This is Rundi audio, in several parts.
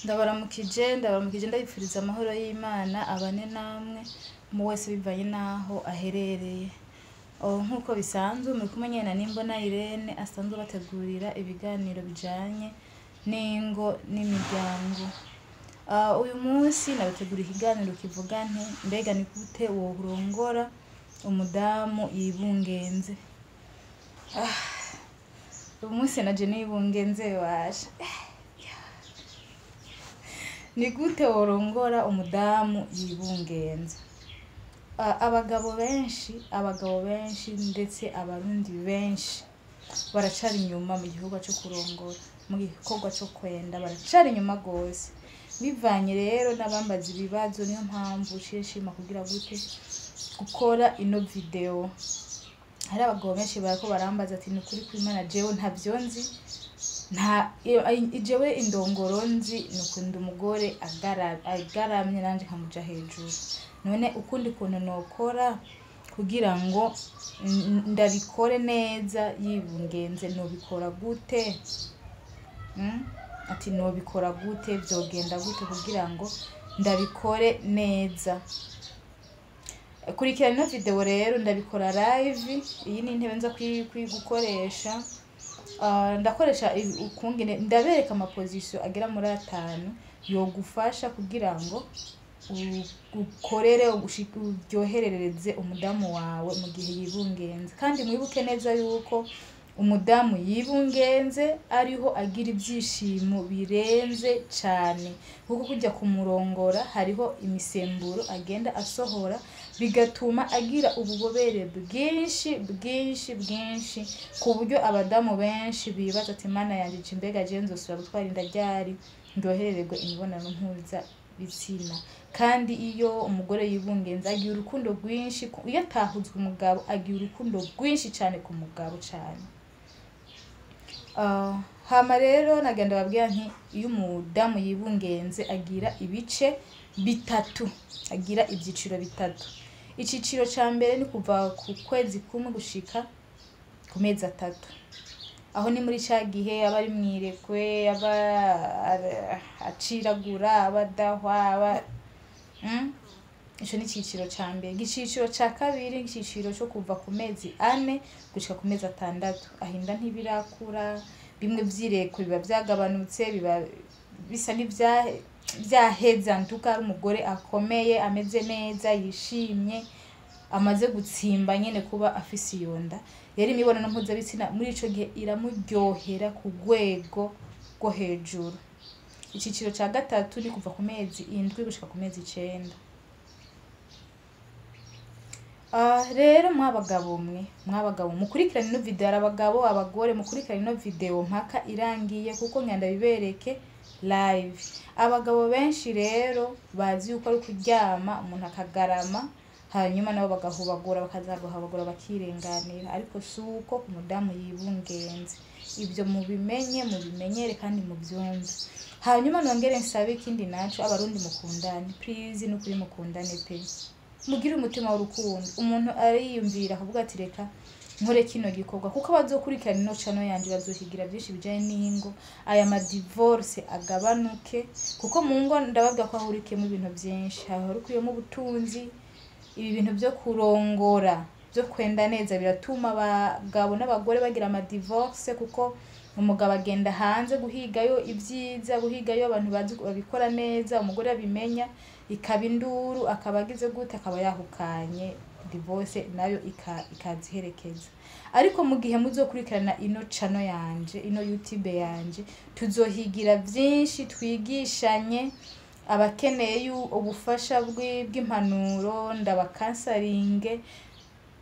Ndabaramukije, ndabaramukije, ndabipfuriza amahoro y'Imana abane namwe mu wese bivanye n'aho aherereye. Oh, nk'uko bisanzwe muri kumwe nyene na Nimbona Irene asanzwe bategurira ibiganiro bijanye n'ingo n'imiryango. Uyu munsi nabateguriye ikiganiro kivuga nti: mbega ni gute worongora umudamu yibungenze? Uyu munsi naje nibungenze washa. Ni gute worongora umudamu yibungenze? Abagabo benshi, abagabo benshi, ndetse Abarundi benshi baracari inyuma mu gikorwa co kurongora, mu gikorwa co kwenda baracari inyuma gose. Bivanye rero n'abambaza ibibazo, niyo mpamvu nciye nshima kugira gute gukora ino video. Hari abagabo benshi bariko barambaza ati: ni ukuri kw'Imana, jewe ntavyo nzi, nta jewe indongoro nzi ni ukunda umugore agaramye nanje nkamuja hejuru. None ukundi kuntu nokora kugira ngo ndabikore neza yibungenze, nobikora gute? Ati nobikora gute, vyogenda gute kugira ngo ndabikore neza? Kurikirana ino video rero, ndabikora live. Iyi ni intebe nza gukoresha. Ndakoresha ukungene ndabereka ama position agera muri 5 yogufasha kugira ngo ukorere uryoherereze umudamu wawe mu gihe yibungenze. Kandi mwibuke neza yuko umudamu yibungenze ariho agira ibyishimo birenze cane, kuko kujya kumurongora hariho imisemburo agenda asohora, bigatuma agira ububobere bwinshi bwinshi bwinshi, ku buryo abadamu benshi bibaza ati: mana yanje, mbega jewe nzosubira gutwara inda ryari, ndyoherererwe imibonano mpuzabitsina? Kandi iyo umugore yibungenze agira urukundo rwinshi. Iyo atahuzwe umugabo, agira urukundo rwinshi cyane ku mugabo cyane. Hama rero nagenda babwira nti: iyo umudamu yibungenze agira ibice bitatu, agira ibyiciro bitatu. Iciciro ca mbere ni kuva ku kwezi kumwe gushika ku mezi 3. Aho ni muri ca gihe aba ari mwirekwe, aba aciragura, aba adahwa, aba Ico ni iciciro ca mbere. Igiciro ca kabiri, igiciro co kuva ku mezi 4 gushika ku mezi 6. Ahinda ntibirakura, bimwe vyirekwe biba vyagabanutse, biba bisa n'ivyaheza. Ntuka ari umugore akomeye, ameze neza, yishimye, amaze gutsimba nyene kuba afise iyo nda. Rero imibonano mpuzabitsina muri ico gihe iramuryohera ku rwego rwo hejuru. Iciciro ca gatatu ni kuva ku mezi 7 gushika ku mezi 9. Rero mwabagabo mwe, mwabagabo mukurikirane ino video, ari abagabo, abagore mukurikirane ino video mpaka irangiye, kuko ngenda bibereke live. Abagabo benshi rero bazi yuko ari kuryama umuntu akagarama, hanyuma nabo bagahubagura, bakazaguhabagura, bakirenganira, ariko si uko ku mudamu yibungenze. Ibyo mubimenye, mubimenyere kandi mubyumve. Hanyuma nongere nsabe ikindi naco: Abarundi mukundane, please, nukuri mukundane pe, mugire umutima w'urukundo. Umuntu ariyumvira akavuga ati: reka nkore kino gikorwa, kuko abazokurikirana ino channel yanje bazohigira byinshi bijanye n'ingo, aya ma divorce agabanuke, kuko mu ngo ndababwira ko hahurikiyemo ibintu byinshi, hahurikiyemo ubutunzi. Ibi bintu byo kurongora, byo kwenda neza, biratuma abagabo n'abagore bagira ama divorce, kuko umugabo agenda hanze guhigayo ibyiza, guhigayo abantu bazi babikora neza. Umugore abimenya ikaba induru, akaba agize gute, akaba yahukanye, divorce nayo ikaziherekeza. Ariko mu gihe muzokurikirana ino channel yanje, ino YouTube yanje, tuzohigira byinshi, twigishanye. Abakeneye ubufasha bw'impanuro, ndabakansaringe.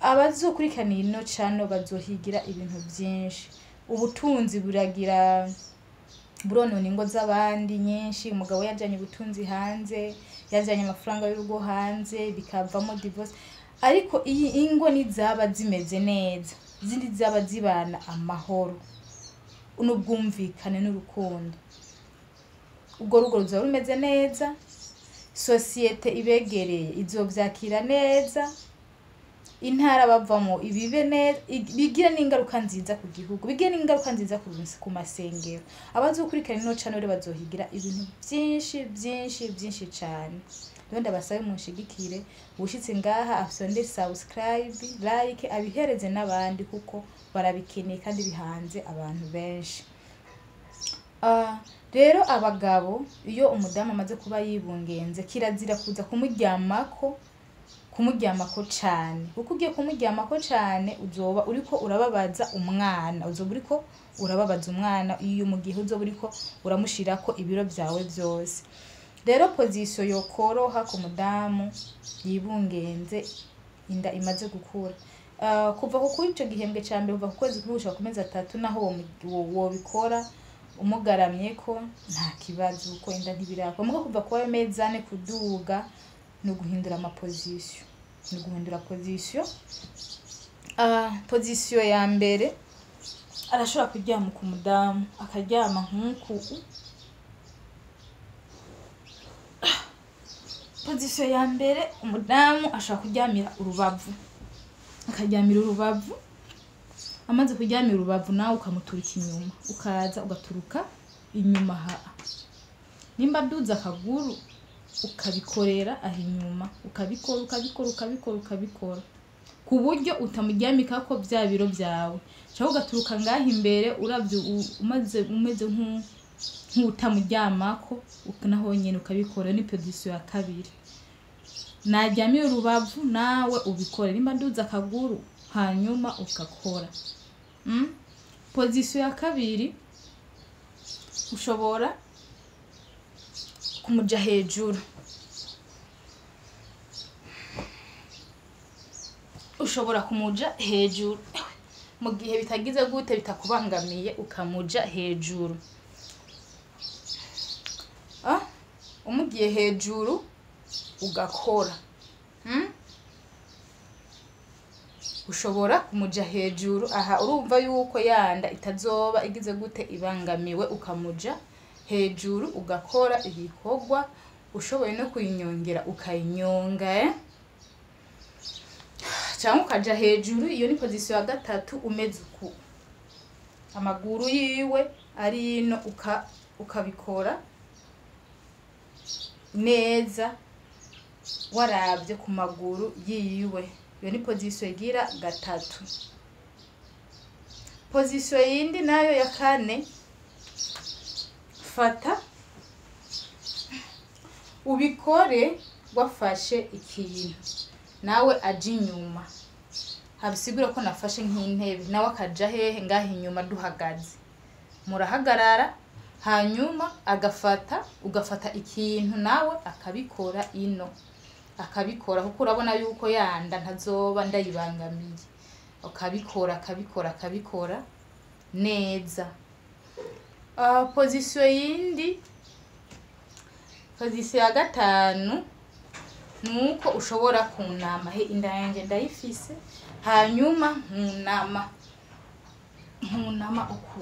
Abazokurikirana ino channel bazohigira ibintu byinshi. Ubutunzi buragira buronona ingo z'abandi nyinshi. Umugabo yajanye ubutunzi hanze, yajanye amafaranga y'urugo hanze, bikavamo divorce. Ariko iyi ingo nizaba zimeze neza, zindi zaba zibana amahoro n'ubwumvikane n'urukundo, urwo rugo ruzaba rumeze neza, sosiyete ibegereye izovyakira neza. Intara bavamo ibibe neza, bigire n'ingaruka nziza ku gihugu, bigire n'ingaruka nziza ku masengero. Abazokurikirana ino channel bazohigira ibintu byinshi byinshi byinshi cyane. Rero ndabasabe munshigikire, ushitse ngaha afyonde subscribe, like, abihereze n'abandi kuko barabikeneye kandi bihanze abantu benshi. Rero abagabo, iyo umudamu amaze kuba yibungenze, kirazira kuza kumuryamako cane, kuko ugiye kumuryamako cane uzoba uriko urababaza umwana, uzoba uriko urababaza umwana iyo mu gihe uzoba uriko uramushirako ibiro vyawe vyose. Rero position yokoroha ku mudamu yibungenze inda imaze gukura, kuva kuri ico gihembwe ca mbere, kuva ku kwezi kumwe gushika ku mezi 3, naho wobikora umugaramyeko nta kibazo, kuko inda ntibirakura. Muga kuva ku mezi 4 kuduga ni uguhindura amaposition, ni uguhindura position. Position ya mbere, arashobora kuryama ku mudamu, akaryama nk'uku. Position ya mbere, umudamu ashobora kuryamira urubavu, akaryamira urubavu. Amaze kuryamira urubavu, nawe ukamuturika inyuma, ukaza ugaturuka inyuma ha. Nimba aduza akaguru, ukabikorera aho inyuma, ukabikora ukabikora ukabikora ukabikora, ku buryo utamuryamikako vya biro vyawe. Canke ugaturuka ngaho imbere, uravye umaze umeze nk'utamuryamako, naho nyene ukabikora. Ni position ya kabiri. Naryamiye urubavu, nawe ubikore. Nimba aduza akaguru, hanyuma ugakora. Position ya kabiri, ushobora kumuja hejuru, ushobora kumuja hejuru mu gihe bitagize gute, bitakubangamiye, ukamuja hejuru. Umugiye hejuru ugakora. Ushobora kumuja hejuru aha, urumva yuko yanda itazoba igize gute, ibangamiwe, ukamuja hejuru ugakora igikorwa. Ushoboye no kuyinyongera ukayinyonga, Cyangwa ukaja hejuru. Iyo ni position ya gatatu, umeze uku, amaguru yiwe ari ino, ukabikora neza waravye ku maguru yiwe. Iyo ni position igira gatatu. Position yindi nayo ya kane, fata ubikore wafashe ikintu, nawe aje inyuma. Habisigura ko nafashe nk'intebe, nawe akaja hehe? Ngaha inyuma duhagaze, murahagarara, hanyuma agafata, ugafata ikintu, nawe akabikora ino, akabikora, kuko urabona yuko yanda ntazoba ndayibangamiye. Akabikora akabikora akabikora neza. Position yindi, position ya gatanu, nuko ushobora kunama. He, inda yanje ndayifise, hanyuma nkunama, nkunama uku.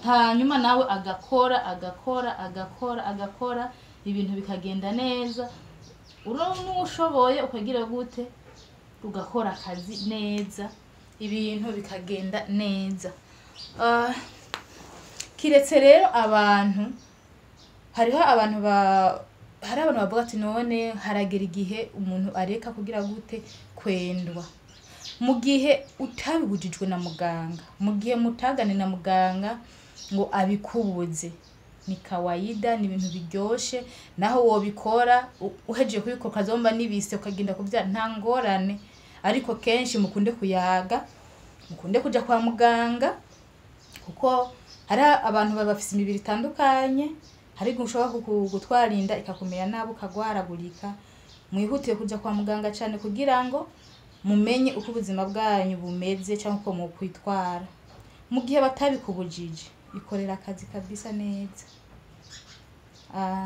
Hanyuma nawe agakora agakora agakora agakora, ibintu bikagenda neza. Urabona ushoboye ukagira gute, ugakora akazi neza, ibintu bikagenda neza. Kiretse rero abantu, hariho abantu hari abantu bavuga ati none haragera igihe umuntu areka kugira gute, kwendwa. Mu gihe utabibujijwe na muganga, mu gihe mutagane na muganga ngo abikubuze, ni kawaida, ni ibintu biryoshe. Naho wobikora uhejeje kubikora ukazomba n'ibise ukagenda kuvyara, nta ngorane. Ariko kenshi mukunde kuyaga, mukunde kuja kwa muganga, kuko hari abantu baba bafise imibiri itandukanye. Hari igihe ushobora gutwara inda ikakumera nabi, ukagwaragurika. Mwihutire kuja kwa muganga cane kugira ngo mumenye uko ubuzima bwanyu bumeze cyangwa uko mukwitwara. Mu gihe batabikubujije, ikorera akazi kabisa neza.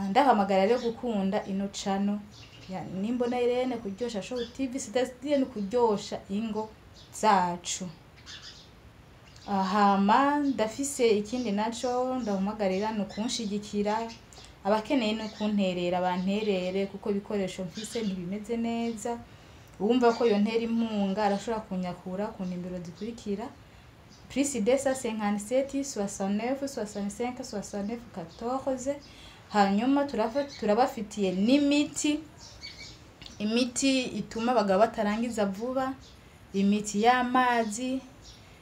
Ndahamagara rero gukunda ino channel ya Nimbona Irene, Kuryosha Show TV, c'est-à-dire ni kuryosha ingo zacu. Hama ndafise ikindi naco ndahamagarira, ni ukunshigikira. Abakeneye no kunterera banterere, kuko ibikoresho mfise ntibimeze neza. Uwumva ko yontera impunga arashobora kunyakura ku nimero zikurikira: +257 69 65 69 14. Hanyuma turabafitiye n'imiti, imiti ituma abagabo batarangiza vuba, imiti y'amazi,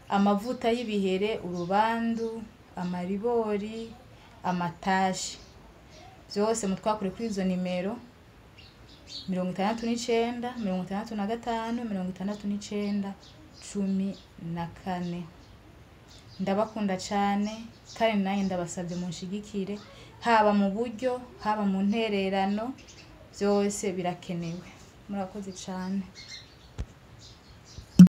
amavuta y'ibihere, urubandu, amaribori, amatashi, byose mutwakure kuri izo nimero: 69 65 69 14. Ndabakunda cyane, kandi nanjye ndabasabye munshigikire, haba mu buryo, haba mu ntererano, byose birakenewe. Murakoze cyane.